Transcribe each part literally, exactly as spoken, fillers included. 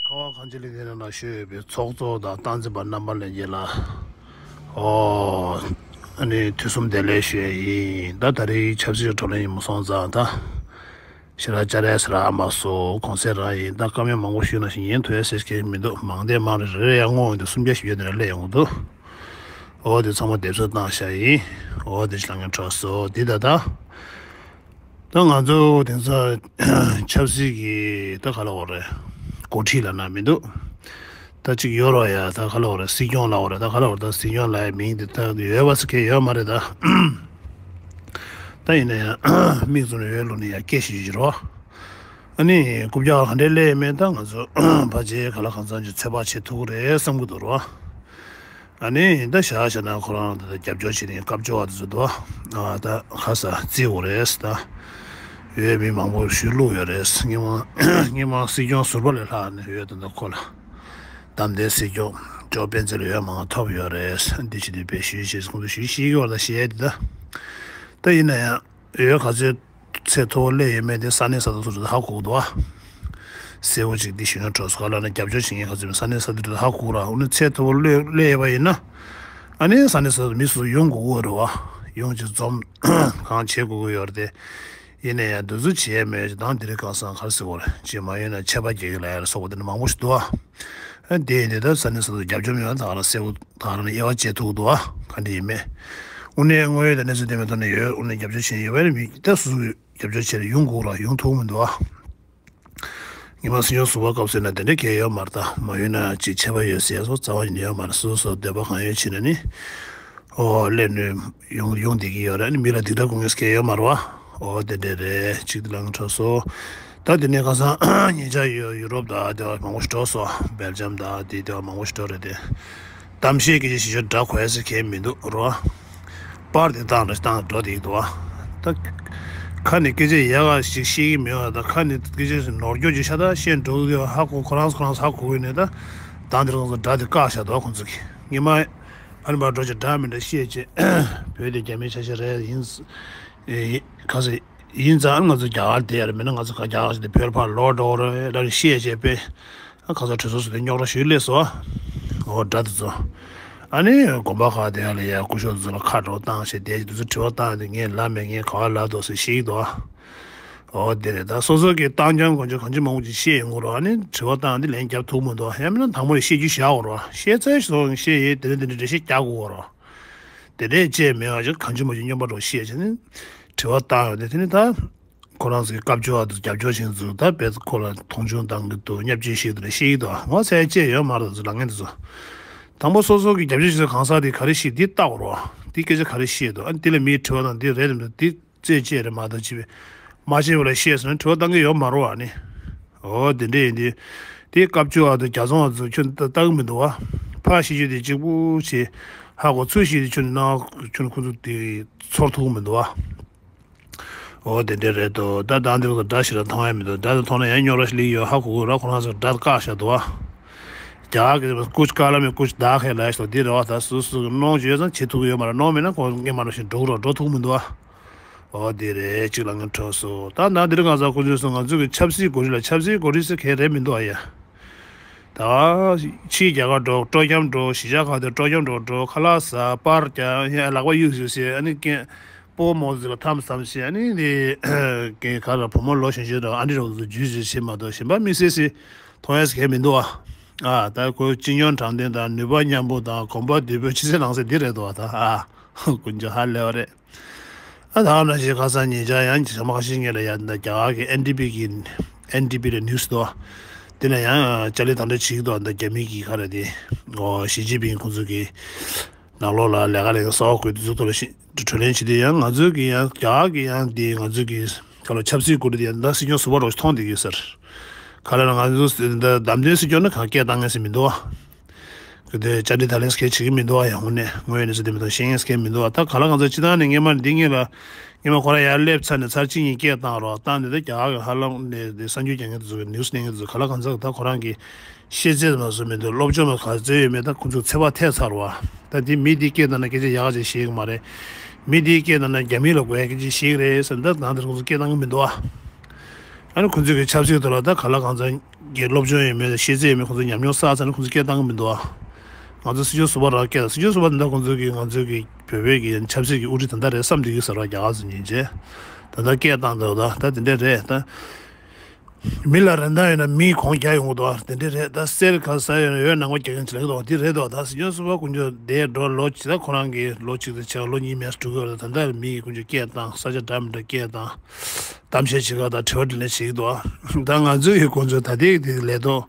ཁ་བ་གངས་ཅན་གླིང་ནས་ནང་བཞུགས་ཡོད་པའི་ཚོགས་གཙོ་དང་སྟངས་འཛིན་པ་རྣམ་པ་ལྷན་རྒྱས་ལ། ཨོ། ཨ་ནི་དུས་གསུམ་བདེ་ལེགས་ཞུ་ཡས་ཡིན། ད་ད་རེས་ཆབ་སྲིད་བགྲོ་གླེང་ཡིན་མོ་སོང་ཙང་ད། ཞེ་དྲག་བཅར་ཡས་ཟེར་ཨ་མ་སོ་གོང་ཚད་རང་ཡིན། ད་བཀའ་མོལ་མང་པོ་ཞུས་ན་ཞིག་ཉན་ཐུབ་ཡས་ཟེར་མཁན་མི་འདུག་མང་དེ་མང་རེ་རེ་རེ་ཡང་སྔོན་འོང་དུ་སུམ་བརྒྱ་བཞི་བརྒྱ་དེ་འདྲ་སླེབས་ཡོང་གི་འདུག་ཨོ་དེ་ཚང་མ་སྡེབ་གསོད་བཏང་བཞག་ཡིན། ཨོ་དེ་ལ་ངས་འཕྲོག་སོ་འདི་ད་ད། ད་ང་ཚོ་དེང་སང་ཆབ་སྲིད་ཀྱི་ད་ག་ལ་འོ་རེད། འགོ་ཁྲིད་ལབ་ན་མི་འདུག་ད་ཅིག་ཡོད་རོགས་ཡ། ད་ག་ལ་འོ་རེད། སྲིད་སྐྱོང་ལབ་འོ་རེད། ད་ག་ལ་འོ་རེད། ད་སྲིད་སྐྱོང་ལབ་ཡ་མིང་དེ་ད་ཡོད་པ་ཟེར་མཁན་ཡོད་མ་རེད་ད། ད་ཡིན་ན་ཡང་མིག་བཙུམ་ནས་ཡོད་ལུགས་ནས་ཡ་སྐད་ཞིག་ཞིག་རོ། ཨ་ནི་རྐུབ་བཀྱག་ག་འདྲས་སླེབས་མེད་ད་ང་ཚོ་ཕལ་ཆེར་ག་ལ་གང་འཚམ་ཅིག་ཚོད་དཔག་བྱེད་ཐུབ་ཀྱི་རེད་བསམ་གྱི་འདུག་རོ། ཨ་ནི་ད་བཞག་བཞག་ན་ཁོ་རང་ད་རྒྱབ་སྐྱོར་བྱེད་མཁན་སྐབས་བཅོ་བ་དེ་ཚོ་འདུག་ཨ་ད་ཁ་ས་རྩིས་འོ་རེད་ད། ཡོད་མི་མང་པོ་ཞུ་ལུགས་ཡོད་རེད། སྔོན་མ་སྔོན་མ་སྲིད་སྐྱོང་ཟུར་པ་ལས་ལྷག་ནས་ཡོད་ད་ད་ཁོ་ལ། དམ་དེ་སྲིད་སྐྱོང་ཅོ་སྤེན་ཚེ་ལ་ཡོད་མང་ཐོབ་ཡོད་རེད། འདི་ཕྱི་དུས་པས་ཞུས་བྱས་ཁོང་ཚོ་ཞུས་ཤེས་ཀྱི་བར་ད་བཤད་དེ་ད། ད་ཡིན་ན་ཡང་ཡོད་ག་ཚོད་ཚད་མཐོ་བོ་སླེབས་ཡོད་མེད་དེ་ས་གནས་ས་ཐོག་སུ་ཧ་གོ་གི་འདུག་ཨ། གསལ་བོ་ཅིག་འདི་ཞུས་ན་གྲོགས་ཚོ་ག་ལ་ན་རྒྱབ་སྐྱོར་བྱེད་མཁན་ག་ཚོད་ས་གནས་ས་ཐོག་ཧ་གོ་ར། འོ་ན་ཚད་མཐོ་བོ་སླེབས་སླེབས་ཡོད་པ་ཡིན་ན། ཨ་ནི་ས་གནས་ས་ཐོག་མི་སུ་ཡོང་དགོས་ཀྱི་རེད་བ། ཡོང་ཅིག་འཛོམས་གང་བྱེད་དགོས་ཀྱི་ཡོད་རེད་དེ། ཡིན་ན་ཡང་འདི་ཚོ་བྱས་མེད་ཅིག་དང་འདི་རིགས་གང་སང་ག་རེ་ཟེར་དགོས་རེད་ཅེས་མ་ཡོད་ན་ཆད་པ་རྒྱག་གི་ལ་ཡ་ལ་སོགས་པ་འདི་འདྲ་མང་པོ་ཞིག་འདུག་ཨ། ཨ་འདི་ཡིན་དེ་ད་ས་གནས་ས་ཐོག་རྒྱབ་སྐྱོར་མེད་པ་ད་ག་རང་གསལ་བོ་ད་ག་རང་ནས་དབྱེ་བ་འབྱེད་ཐུབ་འདུག་ཨ། ག་འདྲ་ཡིན་མེད། དངོས་གནས་དངོས་ཡོད་དང་གནས་ཚུལ་ལྡན་པའི་ཐོག་ནས་ཡོད། དངོས་གནས་རྒྱབ་སྐྱོར་བྱེད་ཡོད་པ་རེད་མི་ད་སུ་སུ་རྒྱབ་སྐྱོར་བྱེད་ཡོང་དགོས་ར་ཡོང་ཐུབ་མི་འདུག་ཨ། ཉི་མ་སྲིད་སྐྱོང་ཟུར་པ་སྐབས་སུ་ན་དེ་འདྲ་གལ་ཡོད་མ་རེད་ད། མ་ཡོད་ན་ཅིག་ཆད་པ་ཡོད་ཟེར་སོགས་རྩ་བ་ཉིད་ནས་ཡོད་མ་རེད། སོ་སོ་འདོད་པ་གང་ཡོད་བྱས་ན་ནི། ཨོ་སླེབས་ནས་ཡོང་ཡོང་བསྡད་ཀྱི་ཡོད་རེད། ཨ་ནི་མི་ལ་སྡིག་སྒྲིབ་སྐུལ་མཁན་གལ་ཡོད་མ་རེད་བ། ཨོ་དེ་འདྲ་རེད་ཅིག་དེ་ལ་ང་འཕྲོག་སོ། ད་དེ་ནས་ཁ་སང་ཉེ་ཆར་ཡོ་ཡུ་རོབ་དང་དེ་བ་མང་པོ་ཞིག་འགྲོ་སོང་། སྦེལ་ཇམ་དང་དེ་དེ་བ་མང་པོ་ཞིག་འགྲོ་རེད་དེ། གཏམ་བཤད་སྐད་ཆ་ཞིབ་ཆ་འདྲ་གོ་ཡ་ཟེར་མཁན་མི་འདུག་རོ། པར་དེ་བཏང་རེ་བཏང་འགྲོ་དེ་འདུག་བ། ད་ཁ་ནས་སྐད་ཆ་ཡག་ག་ཞིག་བཤད་ཀྱི་མེད་བ། ད་ཁ་ནས་སྐད་ཆ་ཞིག་ནོར་འཁྱོག་ཅིག་ཤ་སྟག་བཤད་འགྲོ་གི་ཡོད། ཧ་གོ་ཁོ་རང་ཁོ་རང་ཧ་གོ་གི་ནས་ད་དང་དེ་རང་ཚོ་སྒྲ་དེ་བཀག་བཞག་འདུག་ཁོང་ཚོ་གིས། ངས་མ་ཨ་ནི་མར་འགྲོ་ཅིག་འདྲ་མི་འདྲ་བཤད་ཅེས། བོད་དེ་རྒྱ་མིའི་ཆ་ཤས་རེད་ཡིན། ཨེ་ག་ཟེ་ཡིན་ཙང་ང་ཚོ་རྒྱ་གར་བསྡད་ཡ་རེད། མིན་ན་ང་ཚོ་ག་རྒྱ་གར་ཞིག་དེ་བོད་ཕར་ལོག་འགྲོ་གི་རེད་ལབ་ནས་བཤད་བྱས་པས། ཨ་ཁ་སང་གྲོས་ཚོགས་སུ་དེ་རྙོག་དྲ་ཞིག་སླེབས་སོང་། ཨོ་དགྲ་དེ་ཚོ། ཨ་ནི་དགོན་པ་ཁག་དེ་ཡ་ལ་ཡ་སྐུ་ཞབས་དེ་ཚོ་ལ་ཁ་གྲོགས་བཏང་བྱས་བསྡད་ཀྱི་དེ་ཚོ་དྲི་བ་བཏང་དེ་ངས་ལབ་མེད། ངས་ག་བ་ལབ་འདུག་ཟེར་ཤེས་ཀྱི་འདུག་ཨ། ཨོ་དེ་རེད། ད་སོ་སོ་གི་བཏང་རྐྱང་གོན་ཆ་གང་ཅི་མང་པོ་ཅིག་བཤད་ཡོང་གི་རེད། ཨ་ནི་དྲི་བ་བཏང་དེ་ལན་རྒྱབ་ཐུབ་མི་འདུག་ཨ། ཡང་མིན་ན་དང་པོ་ནས་བཤད་རྒྱུ་བཞག་དགོས་རེད། བཤད་ཚར་སོང་བཤད་ཡས་དེ་འདྲ་དེ་འདྲ་འགྲེལ་བཤད་རྒྱག་དགོས་རེད། དེ་འདྲས་བྱས་མེད་པ་ཅིག་གང་ཅི་མ་ཅིག་སྨྱོན་པ་འདྲ་བཤད་བྱས་ནས་དྲི་བ་བཏང་ཡོང་དུས། དེ་ནི་ད་ཁོ་རང་ཚོའི་སྐབས་བཅོ་བ་དང་རྒྱབ་སྐྱོར་བྱེད་མཁན་ཚོས་ད་བེད་ཁོ་ལ་མཐོང་ཆུང་བཏང་གི་འདུག་བརྙས་བཅོས་བྱེད་ཀྱི་འདུག་ལབ་བཤད་ཀྱི་འདུག་ངོ་ཚ་ཡ་བཅས་ཡོད་མ་རེད། ཚོ་ལབ་མཁན་དེ་ཚོ། དང་པོ་སོ་སོ་གི་རྒྱབ་སྐྱོར་བྱེད་ས་གང་ཟག་དེ་ག་རེ་བཤད་འདི་བལྟ་དགོས་རེད་བ། འདི་སྐད་ཆ་ག་རེ་བཤད་འདུག་ཨ་འདི་ལ་མིའི་དྲི་བ་དང་འདི་རེད་དམ་འདི་རྩོད་བཅས་རེད་མ་གཏོགས་ཅི་བས་མ་བྱས་པ་ལ་བཤད་ཟེར་ན་དྲི་བ་བཏང་གི་ཡོད་མ་རེད་བ་ནི། ཨོ་དེ་འདྲ་ཡིན་དུས། དེ་སྐབས་བཅོ་བ་དང་རྒྱ་ཚོང་བ་ཚོ་ཁྱོད་ལྟ་ལྟ་གི་མི་འདུག་བ། ཕར་བཤད་རྒྱུ་དེ་གཅིག་པུ་བྱས། ཧ་གོ་ཚུལ་བཤད་དེ་ཁྱོད་ནང་ཁྱོད་ཁོ་ཚོ་དེ་ཚོར་ཐུབ་གི་མི་འདུག་བ། ཨོ་དེ་འདྲ་རེད་དོ། ད་ད་འདིར་སྒྲ་ཞིག་ལ་མཐོང་ཡ་མི་འདུག་སྒྲ་དེ་མཐོང་ན་ཡང་རྙོག་དྲ་ཞིག་སླེབས་ཡོད། ཧ་གོ་གི་ར། ཁོ་རང་ཚོ་སྒྲ་བཀག་བཞག་འདུག་བ། རྒྱ་གར་གྱི་ཀུཆ་ཀ་ལ་མེ་ཀུཆ་ད་ཁེ་ལ་ཞོ་འདི་རེད་བ། ད་སུ་སུ་གི་གནོང་རྒྱུ་ཡོད་ཙང་བྱེད་ཐུབ་ཀྱི་ཡོད་མ་རེད། གནོང་མེད་ན་ཁོ་སྔོན་མ་ར་བཞིན་འགྲོ་གི་ར། འགྲོ་ཐུབ་མི་འདུག་བ། ཨོ་དེ་རེད། གཅིག་ལ་ངས་འཕྲོག་སོང་། ད་ནང་འདིར་ང་ཚོ་ཁོ་ཚོས་སོང་ང་ཚོ་གི་ཆབ་སྲིད་གོ་རིམ་ལ། ཆབ་སྲིད་གོ་རིམ་ཟེར་མཁན་རེད་མི་འདུག་ཨ་ཡ། ད་ཕྱིའི་རྒྱ་གར་འགྲོ། སྤྲོ་འཆམ་འགྲོ། གཞིས་ཆགས་ཁག་དེ་སྤྲོ་འཆམ་འགྲོ་འགྲོ། ཁ་ལག་ཟ། པར་རྒྱག་ཡ། ལག་པ་གཡུག་གཡུག་བྱེད། ཨ་ནི་རྐྱེན་སྤོ་མོ་ཟེར་ལ་ཐམ་སམ་བྱེད། ཨ་ནི་དེ་གན་ག་ལ་བུ་མོ་ལོ་གཞོན་གཞོན་དང་ཨ་འདྲི་རོགས་ཚོ་རྒྱུས་བྱེད་བྱེད་མ་གཏོགས་གཞན་པ་དམིགས་བསལ་སི་མཐོང་ཡ་ཟེར་མཁན་མི་འདུག་ཨ། ཨ་ད་ཁོའི་སྤྱི་སྙོམས་དྲང་བདེན་དང་ནུས་པ་མཉམ་སྤུངས་དང་གོམ་པ་མདུན་སྤོས་ཕྱི་གསལ་ནང་གསལ་འདི་རེད་འདུག་ཨ། ད་ཨ་དཀོན་མཆོག་ཧ་ལས་པ་རེད། ཨ་ད་ནང་བཞིན་ཁ་སང་ཉེ་ཆར་ཡང་ཇེ་མང་ཞིག་ངེས་ལ་ཡ་འདི་རྒྱ་གར་གྱི་ཨེན་ཌི་པི་གི་ཨེན་ཌི་པི་རེད་ནིའུ་སི་དོ། དེ་ལ་ཡང་ཅ་ལི་དང་འདྲ་བྱེད་ཀྱི་འདུག་འདི་རྒྱ་མི་གི་ཁ་རེད་དེ། ཨོ་ཞི་ཅིན་ཕིང་ཁོང་ཚོ་གི་ནང་ལོགས་ལ་ལས་ཀ་ལས་ཀ་གསར་པ་དགོས་དུས་ཚོད་ཐོག་ལ་ཤི་གྲོས་གླེང་བྱེད་དུས་ཡང་ང་ཚོའི་གི་ཡང་རྒྱ་གར་གི་ཡང་དེ་ང་ཚོའི་གི་ཁ་ལ་ཆབ་སྲིད་སྐོར་དེ་ཡང་ད་སྲིད་སྐྱོང་ཟུར་པ་རོགས་ཤིག་མཐོང་བསྡད་ཀྱི་ཡོད་ཟེར། ཁ་ལ་ང་ཚོ་ད་བདམས་ཐོན་སྲིད་སྐྱོང་ནི་གང་སྐད་བཏང་ངེས་ཟེར་མི་འདུག་ཨ། གི་དེ་བཅར་འདྲི་ད་ལན་སྐད་བྱེད་ཀྱི་མི་འདུག་ཨ། ཡང་ཧུ་ནས་དངོས་ཡོད་གནས་ཚུལ་དེ་མི་འདུག་ཤེས་ངེས་སྐད་མི་འདུག་ཨ། ད་ག་ལ་གང་ཚ་ཅི་ཐང་ནས་སྔས་མ་འདི་ངེས་ལ་སྔས་མ་ཁོ་ར་ཡར་སླེབས་ཚར་ནས་ཚར་གཅིག་གཉིས་སྐད་བཏང་རོགས་བཏང་ནས་ད་རྒྱ་གར་གི་ཧ་ལམ་ནས་དེ་གསར་འགྱུར་རྒྱག་མཁན་དེ་ཚོ་གི་ནིའུ་སི་གནང་མཁན་དེ་ཚོ་ག་ལ་གང་ཚ་ད་ཁོ་རང་གི་ཤེས་ཚད་མ་བཟོ་མི་འདུག་སློབ་སྦྱོང་མ་ག་ཚོད་ཡོད་མེད་ད་ཁོ་ཚོ་ཚོད་དཔག་ཐལ་ཚར་བ། ད་འདི་མི་འདི་སྐད་བཏང་ན་སྐད་ཆ་ཡག་ཅིག་ཤེས་གི་མ་རེད། མི་འདི་སྐད་བཏང་ན་རྒྱ་མི་ལ་དགོས་ཡ་སྐད་ཆ་ཤེས་གི་རེད་ཟེར་ད་ནང་དེར་ཁོ་ཚོ་སྐད་བཏང་གི་མི་འདུག་ཨ། ཨ་ནི་ཁོང་ཚོས་ཀྱི་ཆབ་སྲིད་ཐོག་ལ་ད་ག་ལ་གང་འཚམ་གྱི་སློབ་སྦྱོང་ཡོད་མེད་ཤེས་ཚད་ཡོད་མེད་ཁོང་ཚོས་ཉམས་མྱོང་བསགས་ཚར་ནས་ཁོང་ཚོས་སྐད་བཏང་གི་མི་འདུག་ཨ། ང་ཚོ་སྲིད་སྐྱོང་ཟུར་པ་རང་སྐད་དང་སྲིད་སྐྱོང་ཟུར་པ་དེ་འདྲ་ཁོང་ཚོས་ཀྱི་ང་ཚོའི་གི་བོད་པའི་གི་ཆབ་སྲིད་ཀྱི་དབུ་ཁྲིད་ད་ལྟ་རེད་བསམ་བསྡད་ཀྱི་ཟེར་བ་རྒྱ་གར་ཚོ་ཉིན་བྱེད་ད་ལྟ་སྐད་བཏང་འདུག་ད་ད་དེ་འདྲ་རེད་ད། མི་ལ་རིན་ཐང་ཡོད་ན་མིའི་གོང་རྒྱག་ཡོང་གི་འདུག་ཨ། དེ་འདྲ་རེད་ད། གསེར་ག་ས་ཡོད་ན་ཡོད་ནང་པ་རྒྱག་མཁན་ཅིག་ལ་གི་འདུག་ཨ། དེ་རེད་འདུག་ད་སྲིད་སྐྱོང་ཟུར་པ་དཀོན་མཆོག་དེ་འགྲོ་ལོ་ཇི་ལྟར་ཁོ་རང་གི་ལོ་གཅིག་དང་ཕྱེད་ཀ་ལོ་གཉིས་མེད་འགྲོ་གི་ཡོད་རེད། ད་ལྟ་མི་གི་དཀོན་མཆོག་སྐད་བཏང་ས་ཆ་འདྲ་མི་འདྲ་སྐད་བཏང་། གཏམ་བཤད་བྱེད་ག་དང་དྲི་བ་དྲིས་ལན་བྱེད་ཀྱི་འདུག་ཨ། ད་ང་ཚོའི་གི་དཀོན་མཆོག་ད་ལྟའི་གི་ལས་ཐོག་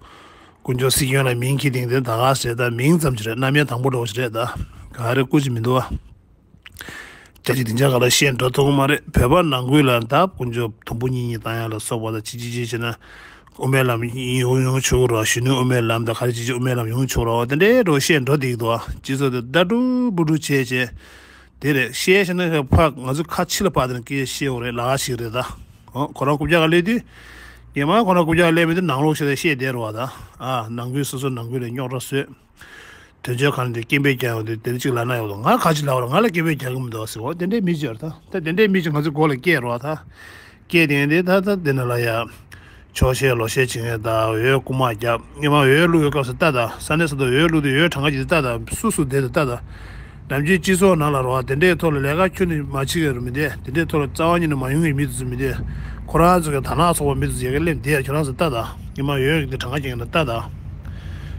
དཀོན་མཆོག་སྲིད་སྐྱོང་ལ་མིང་འཁྱེར་དེང་དེ་ད་ག་ཟེར་ད་མིང་ཙམ་ཅིག་རེད། རྣམ་དབྱེ་དང་པོ་འདྲ་བོ་ཞིག་རེད་ད། ག་རེ་སྐུ་ཅིག་མི་འདུག་ཨ། རྒྱ་ཆེ་སྡིངས་ཆ་ག་ལ་བཤད་འགྲོ་ཐུབ་ཀྱི་མ་རེད། བོད་པ་ནང་ཁུལ་ལ་ད་དཀོན་མཆོག་དུམ་བུ་གཉིས་གཉིས་བཏང་ཡ་ལ་སོགས་པ་ད་ཅི་ཅི་ཅི་བྱས་ན་དབུ་མའི་ལམ་ཡོང་ཡོང་ཆོག་གི་རེད། གཞོན་ནུ་དབུ་མའི་ལམ་ད་ག་རེ་ཅི་ཅི་དབུ་མའི་ལམ་ཡོང་ཆོག་གི་རེད། དེ་འདྲའི་འགྲོ་བཤད་འགྲོ་བསྡད་ཀྱི་འདུག་ཨ། སྤྱི་ཚོགས་དེ་ད་འབྲུ་འབུ་འབྲུ་བྱས་བྱས་དེ་རེད། བཤད་བཤད་ན་ཕ་ང་ཚོ་ཁ་ཕྱི་ལ་ཕར་དེ་ནས་སྐད་བཤད་འོ་རེད་ལ་ཞིག་རེད་ད། ཨོ་ཁོ་རང་རྐུབ་བཀྱག་ག་སླེབས་དུས་ཉི་མ་ཁོ་རང་རྐུབ་བཀྱག་ག་སླེབས་མི་དེ་ནང་ལོགས་བཤད་བཤད་བསྡད་རེད་བ་ད། ཨ་ནང་ཁུལ་སོ་སོ་ནང་ཁུལ་ལ་རྙོག་དྲ་བཟོས། དོན་གཅོད་ཁང་དེ་སྐད་འབོད་རྒྱག་ཡོང་དུས་དེ་གཅིག་ལབ་ན་ཡག་འདུག་ང་ག་ཅིག་ལབ་ར་ང་ལ་སྐད་འབོད་རྒྱག་གི་མི་འདུག་ཟེར་བ་དེ་འདྲའི་མི་ཅིག་ཡོད་རེད་ད། ད་དེ་འདྲའི་མི་ཅིག་ང་ཚོའི་མགོ་ལ་སྐྱེས་རོགས་ད། སྐྱེས་དེ་དེ་ད་ད་དེ་ན་ལ་ཡ། ཆོག་བཤད་ལོག་བཤད་བྱེད་མཁན་ད་འོས་རྐུ་མ་རྒྱབ་སྔོན་མ་འོས་བླུག་ཡོད་སྐབས་སུ་ལྟ་ད་ས་གནས་ས་ཐོག་འོས་བླུག་དུས་འོས་གྲངས་ཀ་ཅིག་ལྟ་ད་སུ་སུ་བསྡད་དུ་ལྟ་ད། ནམ་རྒྱུན་སྤྱི་ཚོགས་ནང་ལ་རོགས་དེ་འདྲའི་ཐོག་ལ་ལས་ཀ་ཁྱོན་ནས་མ་བྱེད་མཁན་རུ་མི་དེ་དེ་འདྲའི་ཐོག་ལ་རྩ་བ་ཉིད་ནས་མ་ཡོང་གི་མི་དེ་ཚོ་མི་དེ་ཁོ་རང་ཚོ་གི་དར་ནག་ཚོགས་པ་མི་དེ་ཚོ་ཡ་གི་སླེབས་བསྡད་ཁྱོད་རང་ཚོ་ལྟ་ད། སྔོན་མ་འོས་ཀྱི་གྲངས་ཀ་ཅིག་ཡིན་ན་ལྟ་ད།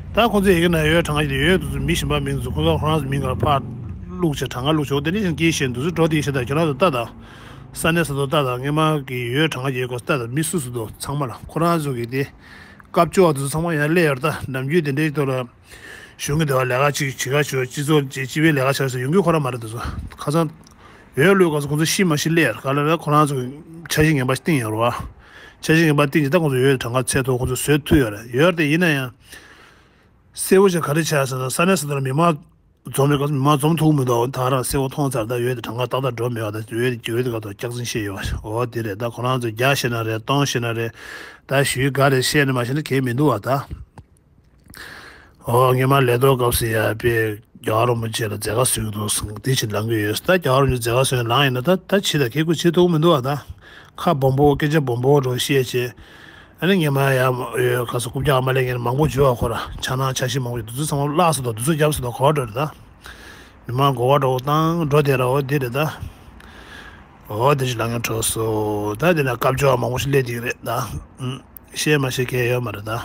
ད་ཁོང་ཚོས་ཡི་གེ་ནང་ཡོད་གྲངས་ཀ་ཅིག་ཡོད་དུས་མི་གཞན་པ་མིང་ཚོ་ཁོང་ཚོ་ཁོ་རང་ཚོ་མིང་ག་ལ་ཕར་བླུགས་བྱས་གྲངས་ཀ་བླུགས་བྱས་འོ་དེ་འདྲ་ཞིག་སྐྱེས་བཞིན་དུས་ཚོད་འགྲོ་དེ་ཤེས་ད་ཁྱོད་རང་ཚོ་ལྟ་ད། ས་གནས་ས་ཐོག་ལྟ་ད་སྔོན་མ་གི་ཡོད་གྲངས་ཀ་ཅིག་ཡོད་སྐོར་ལྟ་ད་མི་སུ་སུ་དོ་ཚང་མ་ལ་ཁོ་རང་ཚོ་གི་དེ་སྐབས་བཅོ་བ་དེ་ཚོ་ཚང་མ་ཡང་སླེབས་ཡོད་རེད་ད། ནམ་རྒྱུན་དེ་འདྲའི་ཐོག་ལ་གཞུང་གི་དེ་བ་ལས་ཀ་ཅིག་བྱེད་ཀ་ཞུ་སྤྱི་ཚོགས་ཀྱི་སྤྱི་པའི་ལས་ཀ་བྱ་ས་ཡོང་གི་ཁོ་རང་མ་རེད་དེ་ཚོ་ཁ་སང་། འོས་བླུགས་སྐབས་སུ་ཁོང་ཚོ་ཤི་མ་ཤི་སླེབས་ཡོད་རེད་ག་ལ་རེད། ཁོ་རང་ཚོ་གི་འཆར་གཞི་ངན་པ་ཞིག་བཏིང་ཡོད་རེད་བ། འཆར་གཞི་ངན་པ་བཏིང་རྗེས་ད་ཁོང་ཚོ་ཡོད་གྲངས་ཀ་ཚད་མཐོ་ཁོང་ཚོ་བཟོས་ཐུབ་ཡོད་རེད་ཡོད་རེད་དེ་ཡིན་ན་ཡང་། གསལ་པོ་ཞིག་ག་རེ་ཆགས་ཟེར་ན་ས་གནས་ས་ཐོག་ལ་མི་མང་འཛོམས་ཡོད་སྐབས་སུ་མི་མང་འཛོམས་ཐུབ་མི་འདུག་ད་རང་གསལ་པོ་མཐོང་ཚར་ད་ཡོད་དེ་གྲངས་ཀ་ཏག་ཏག་འགྲོ་མེད་བ་ད་ཡོད་དེ་ཡོད་དེ་ག་ཐོག་སྐྱག་རྫུན་བཤད་ཡོད་བ་འོ་དེ་རེད་ད་ཁོ་རང་ཚོ་བརྒྱ་བཤད་ན་རེད་སྟོང་བཤད་ན་རེད་ད་ཞུས་ག་རེ་བཤད་ན་མ་བཤད་ན་གལ་མི་འདུག་བ་ད། ཨོ་སྔོན་མ་ལས་ཐོག་སྐབས་སུ་ཡ་དཔེ་རྒྱལ་བ་རིན་པོ་ཆེ་ལ་མཛད་དཀའ་བཟོས་ཀྱི་འདུག་གསུངས་འདི་ཕྱིར་ལངས་ཀྱི་ཡོད་ད་རྒྱལ་བ་རིན་པོ་ཆེ་མཛད་དཀའ་བཟོས་ནས་ལངས་ཡིན་ན་ད་ད་ཕྱི་ད་ཁེ་ཁུ་བྱེད་ཐུབ་མི་འདུག་བ་ད། ཁ་སྦོམ་པོ་སྐད་ཆ་སྦོམ་པོ་འགྲོ་བཤད་བྱས། ཨ་ནི་སྔོན་མ་ཡ་ཡོད་ཁ་སོ་རྐུབ་བཀྱག་མ་ལེན་མཁན་མང་པོ་བྱོས་བ་ཁོ་ར་ཆགས་སྣང་འཆར་གཞི་མང་པོ་འདུ་འཛི་ཚང་མ་བརླག་སོང་དང་འདུ་འཛི་བརྒྱབ་སོང་དང་གོ་བ་འགྲོ་རེད་ད། མི་མང་གོ་བ་འགྲོ་བཏང་འགྲོ་དེ་ར་འོ་འདི་རེད་ད། འོ་དེ་ཞིག་ལངས་ཡོང་འཕྲོ་སོ་ད་དེ་ན་སྐབས་བཅོ་བ་མང་པོ་ཞིག་སླེབས་དེ་རེད་ད། ཨུམ། བཤད་མ་བཤད་མཁན་ཡོད་མ་རེད་ད།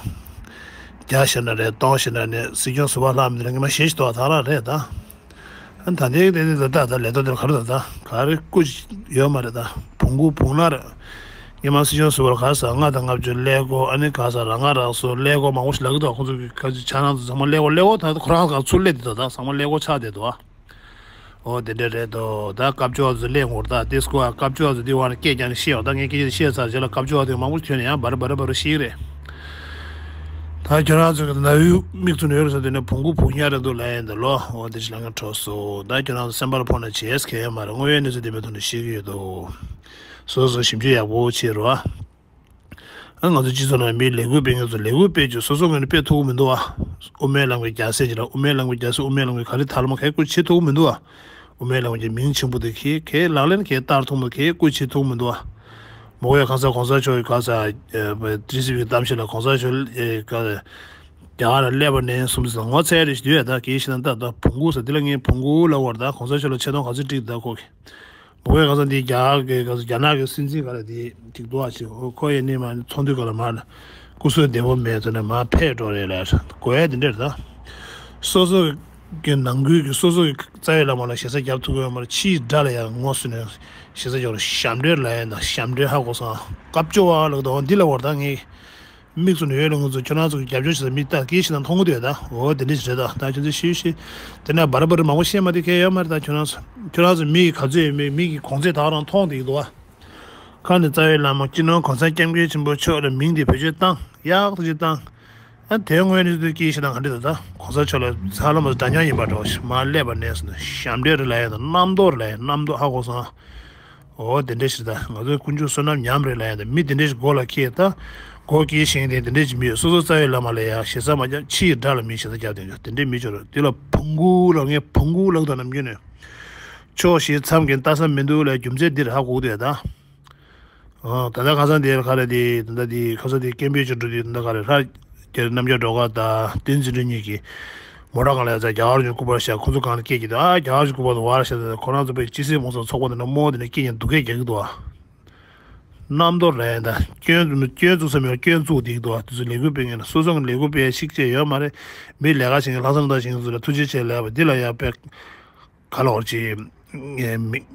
བརྒྱ་བཤད་ན་རེད་སྟོང་བཤད་ན་ནས་སྲིད་སྐྱོང་ཟུར་པ་ལྷག་མི་འདུག་ངས་མ་ཞེ་ཞིག་ཏོག་ད་རང་རེད་ད། ཨ་ད་ལྟའི་དེ་དེ་ད་ད་ལས་ཐོག་དེར་ག་རེ་ད་ད་ག་རེ་སྐུ་ཡོད་མ་རེད་ད། བོང་གུ་བོང་ནག་རེད། ངས་མ་སྲིད་སྐྱོང་ཟུར་པར་ག་ས་ལྔ་དང་ལྔ་བཅུ་ཀླད་ཀོར་ཨ་ནི་ག་ས་ར་ང་རག་སོ་ཀླད་ཀོར་མང་པོ་ཞིག་ལབ་ཀྱི་འདུག་ཁོང་ཚོ་གི་ག་ཚོད་ཆ་ནང་དུ་ཚང་མ་ཀླད་ཀོར་ཀླད་ཀོར་ད་ཁོ་རང་ག་ཚུར་སླེབས་དེ་ད་ད་ཚང་མ་ཀླད་ཀོར་ཆགས་བསྡད་འདུག་ཨ། ཨོ་དེ་འདྲ་རེད་དོ། ད་སྐབས་བཅོ་བ་ཚོ་སླེབས་ངོར་ད་དེ་སྐོར་སྐབས་བཅོ་བ་ཚོ་དེ་བར་ནས་སྐད་རྒྱག་ནས་བཤད་འོ་ད་ངས་སྐད་ཆ་བཤད་ཚར་རྗེས་ལ་སྐབས་བཅོ་བ་དེ་མང་པོ་ཐོན་ནས་ཡང་བར་བར་བར་ཤེས་ཀྱི་རེད། ད་ཁྱོད་རང་ཚོ་གི་ན་ཡུལ་མིག་ཚུན་ཡོད་རེད་ཟེར་དུས་ནས་བོང་གུ་བུ་ཉག་རེད་འདུག་ལབ་ཡིན་ད་ལོ། ཨོ་དེ་ཅི་ལ་ངས་གྲོགས་སོ་ད་ཁྱོད་རང་ཚོ་སེམས་པར་ཕོག་ན་བྱེད་ཡས་གལ་ཡོད་མ་རེད། དངོས་ཡོད་གནས་ཚུལ་དེ་མེད་ཐོག་ནས་ཤེས་ཀྱི་ཡོད་དོ། སོ་སོ་ཞིབ་འཇུག་ཡག་པོ་བྱེད་རོགས་ཨ། ཨ་ང་ཚོ་སྤྱི་ཚོགས་ནང་མིའི་ལས་འགུལ་སྤེལ་མཁན་ཚོ་ལས་འགུལ་སྤེལ་རྒྱུ་སོ་སོ་ངོས་ནས་སྤེལ་ཐུབ་ཀྱི་མི་འདུག་ཨ། དབུ་མའི་ལམ་གྱི་རྒྱལ་སྲས་ཀྱི་ལ་དབུ་མའི་ལམ་གྱི་རྒྱལ་སྲས་དབུ་མའི་ལམ་གྱི་ག་རེ་ཐབས་ལམ་ག་རེ་བཀོལ་བྱེད་ཐུབ་ཀྱི་མི་འདུག་ཨ། དབུ་མའི་ལམ་གྱི་མིང་ཆེན་པོ་དེ་གས་གས་ལག་ལེན་གས་བསྟར་ཐུབ་མི་གས་བཀོལ་བྱེད་ཐུབ་མི་འདུག་ཨ། མོ་གས་གང་ཟག་གོང་ས་མཆོག་གི་ག་ས་ཏི་སི་བི་གི་གཏམ་བཤད་ལ་གོང་ས་མཆོག་ག་རྒྱ་གར་ལ་སླེབས་པ་ནས་གསུམ་ཟེར་ངོ་ཚ་ཡ་རེ་ཞིག་འདུག་ཡ་ད་གས་ཤི་ན་ད་ད་བོང་གུ་ཟེར་འདི་ལ་ངས་བོང་གུ་ལབ་པ་རེད། ད་གོང་ས་མཆོག་ལ་ཆེ་མཐོང་ག་ཚོད་འགྲིག་ད་ཁོ་གི། མོ་གས་གང་ཟག་འདི་རྒྱ་གར་གི་ག་ཚོད་རྒྱ་ནག་གི་སྲིད་འཛིན་ག་ལ་དེ་ཅིག་འདུག་ཨ་ཅིག་ཁོ་ཡི་ནི་མ་ཚོགས་འདུའི་སྐབས་ལ་མ་སྐུ་གཟུགས་བདེ་པོ་མེད་ཚོ་ནས་མ་ཕེབས་འགྲོ་རེད་ལ་དགོས་ཡ་དེ་འདྲ་རེད་ད། སོ་སོ་གི་ནང་ཁུལ་གྱི་སོ་སོ་གི་རྩ་བའི་བླ་མ་ལ་ཞེ་ས་རྒྱབ་ཐུབ་ཀྱི་ཡོད་མ་རེད། ཕྱིའི་དགྲ་ལ་ཡང་ངོ་སོ་ནས་ཞེ་ས་རྒྱབ་རེད། ཞབས་འདྲེན་ལ་ཡང་ད་ཞབས་འདྲེན་ཧ་གོ་སོང་། སྐབས་བཅོ་བ་ལ་ད་འདི་ལ་བར་ད་ངས་མིག་ཚུན་ཡོད་ལ་ང་ཚོ་ཁྱོད་རང་ཚོ་གི་རྒྱབ་སྐྱོར་བྱེད་ས་མི་ལྟ་སྐད་ཤེས་དང་མཐོང་གི་འདུག་ད། འོ་དེ་འདྲ་ཞིག་རེད་ད། ད་ཁྱོད་ཚོ་ཤེས་ཤེས་དེ་ན་བར་བར་མང་པོ་བཤད་མ་དེ་གལ་ཡོད་མ་རེད། ད་ཁྱོད་རང་ཚོ་ཁྱོད་རང་ཚོ་མི་ག་ཚོད་ཡོད་མེད་མི་གི་གོང་ཚད་ད་རང་མཐོང་བསྡད་ཀྱི་འདུག་ཨ། ཁ་ནས་རྩ་བའི་བླ་མ་སྤྱི་ནོར་གོང་ས་སྐྱབས་མགོན་ཆེན་པོ་མཆོག་ལ་མིང་དེ་བེད་སྤྱོད་བཏང་ཡག་ཏུ་ཅིག་བཏང་། ཨ་དེ་དངོས་གནས་དུ་སྐྱེས་ཤི་དང་ག་འདྲ་དུ་ད་གོང་ས་མཆོག་ལ་ཚ་ལོ་མ་འདྲ་མཉམ་ཡིན་པ་འདྲ་བ་ཞིག་མ་སླེབས་པ་ནས་སོང་ནས་ཞབས་འདྲེན་རེ་ལ་ཡང་དང་རྣམ་རྟོག་རེ་ལ་ཡང་རྣམ་རྟོག་ཧ་གོ་སོང་། འོ་དེ་འདྲ་ཞིག་ད་ང་ཚོའི་དཀོན་མཆོག་བསོད་ནམས་ཉམས་རེ་ལ་ཡང་དང་མི་དེ་འདྲ་ཞིག་མགོ་ལ་ཁྱེར་ད་མགོ་སྐྱེས་ཤིང་དེ་དེ་འདྲ་ཞིག་མི་ཡོད། སོ་སོ་རྩ་བའི་བླ་མ་ལ་ཡང་ཞེ་ས་མ་རྒྱབ། ཕྱི་ཡི་དགྲ་ལ་མི་ཞེ་ས་རྒྱབ་དེ་འདྲ་དེ་འདྲ་མི་ཆོག་རེད། དེ་ལ་བོང་གུ་ལ་ངས་བོང་གུ་ལག་དང་ནམ་རྒྱུན་ནས་ཕྱོགས་བཞི་མཚམས་ཀྱི་ལྟ་ས་མི་འདུག་ལ་རྒྱུ་མཚན་འདིར་ཧ་གོ་གི་འདུག་ད། ཨ། ད་ལྟ་ཁ་སང་དེར་ག་རེ་དེ་ད་ལྟ་དེ་ཁ་སང་དེ་སྐད་འབོད་ཅིག་འགྲོ་དུས་ད་ལྟ་ག་རེ་ཧྲ་དེར་རྣམ་རྒྱལ་སྒྲོལ་དཀར་དང་བསྟན་འཛིན་སྒྲོལ་གཉིས་ཀྱིས་མོ་ཊ་སྒང་ལ་ཡ་ཙ་རྒྱ་གར་གྱི་སྐུ་པར་བཞག་ཁོ་ཚོ་སྒང་ལ་སྐད་ཀྱི་འདུག་ཨ། རྒྱ་གར་གྱི་སྐུ་པར་དུ་བར་བཞག་ཁོ་རང་ཚོ་པའི་སྤྱི་སྲིད་མང་ཚོགས་ཚོགས་པ་དེ་ནས་རྨོ་དེ་ནས་སྐད་ཀྱི་འདུག་སྐད་རྒྱག་གི་འདུག་ཨ། གནམ་རྡོ་རེད་ད། སྐྱོན་སྐྱོན་བཙུགས་ས་མེད་སྐྱོན་བཙུགས་བསྡད་ཀྱི་འདུག་ཨ། དེ་ཚོ་ལས་འགུལ་སྤེལ་མཁན་ལ་སོ་སོ་གི་ལས་འགུལ་སྤེལ་ཤེས་བྱ་ཡོད་མ་རེད། མི་ལས་ཀ་བྱེད་མཁན་ལྷག་བསམ་དང་བྱེད་མཁན་ཚོ་ལ་ཐུགས་རྗེ་ཆེ་ལབ་པ་འདི་ལ་ཡང་དཔེ་ག་ལ་བར་གྱི་མིང་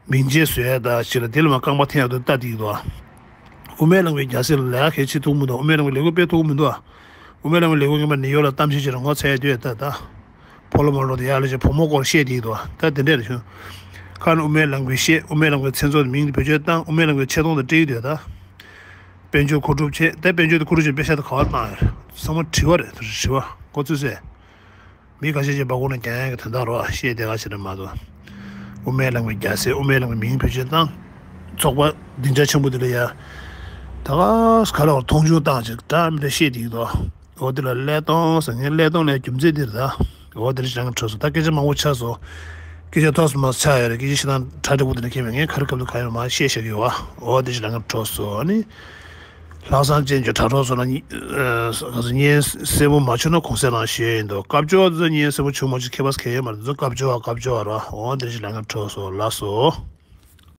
མིང་ཆད་བཟོ་ཡ་ད་ཞིག་ལ་དེ་ལ་མ་རྐང་པ་འཐེན་ཡ་དུ་ལྟ་བསྡད་ཀྱི་འདུག་ཨ། དབུ་མའི་ལམ་གྱི་རྒྱལ་སྲིད་ལ་ལས་ཀ་གལ་ཆེ་ཐུག་མི་འདུག་དབུ་མའི་ལམ་གྱི་ལས་འགུལ་སྤེལ་ཐུབ་མི་འདུག་ཨ། དབུ་མའི་ལམ་གྱི་ལས་འགུལ་ངན་པ་ནི་ཡོ་ལ་གཏམ་བཤད་བྱེད་རུང་ངོ་ཚ་ཡ་དུས་ད་ད། ཕོ་ལོ་མོ་ལོ་དེ་ཡ་ལ་ཅིག་བུ་མོ་སྐོར་བཤད་དེ་འདུག་ད་དེ་འདྲས་རེད་ཤོད། ཁ་ནས་དབུ་མའི་ལམ་གྱི་བཤད། དབུ་མའི་ལམ་གྱི་མཚན་ཚོགས་མིང་དེ་བེད་སྤྱོད་བཏང་། དབུ་མའི་ལམ་གྱི་ཆེ་མཐོང་དེ་སྤྲད་ཀྱི་འདུག་ད། དཔལ་འབྱོར་མཁོ་སྒྲུབ་བྱེད། ད་དཔལ་འབྱོར་དེ་མཁོ་སྒྲུབ་བྱེད་དཔེ་ཤ་དེ་ག་བ་བཏང་ཡོད། ཚང་མ་དྲི་བ་རེད། དྲི་བ་མགོ་ཚོས་སེ། མི་ཁ་ཤས་ཀྱིས་སྦ་ཁུག་ནས་རྒྱག་ཡག་གི་དོན་དག་རོ་བཤད་བསྡད་ག་ཞེ་དྲག་མ་གཏོགས། དབུ་མའི་ལམ་གྱི་རྒྱལ་སྲས། དབུ་མའི་ལམ་གྱི་མིང་བེད་སྤྱོད་བཏང་། ཚོགས་པ་སྡིངས་ཆ་ཆེན་པོ་འདི་ལ་ཡ། ད་ག་ག་ལ་བར་མཐོང་ཆུང་བཏང་ཅིག་འདྲ་མི་འདྲ་བཤད་བསྡད་ཀྱི་འདུག་འོ་དེ་ལ་ཀླད་སྟོང་ཟེར་མཁན་ཀླད་སྟོང་ལ་རྒྱུ་མཚན་འདིར་ད། འོ་དེ་རིང་རང་གི་གྲོས་སོ། ད་སྐད་ཆ་མང་པོ་ཆགས་སོང་། སྐད་ཆ་ཐོག་སུ་མ་ཆགས་ཡོད་རེད། སྐད་ཆ་ཤི་ན་གྲ་འགྲིག་པོ་དེ་འདྲ་ཁེལ་མེད། ངས་ག་རེ་སྐབས་དུ་ག་ཡོད་མ་བཤད་བཞག་གི་ཡོད་བ། འོ་དེ་རིང་རང་གི་གྲོས་སོ་ཨ་ནི། ལྷག་བསམ་ཅན་གྱི་དྲ་གྲོགས་ཚོ་ལ་ཉི་ཨ་ག་ཚོད་སྙན་གསལ་པོ་མ་བྱུང་ན་གོང་གསལ་རང་ཞུས་ཡིན་འདུག་སྐབས་བཅོ་ལྔ་ཚོ་སྙན་གསལ་པོ་བྱུང་མ་བྱུང་ཁྱད་པར་གང་ཡང་མ་རེད། ཚོ་སྐབས་བཅོ་ལྔ་སྐབས་བཅོ་ལྔ་རོ། འོ་འདིར་ཞིག་ལ་ངས་གྲོགས་སོ་ལ་སོ།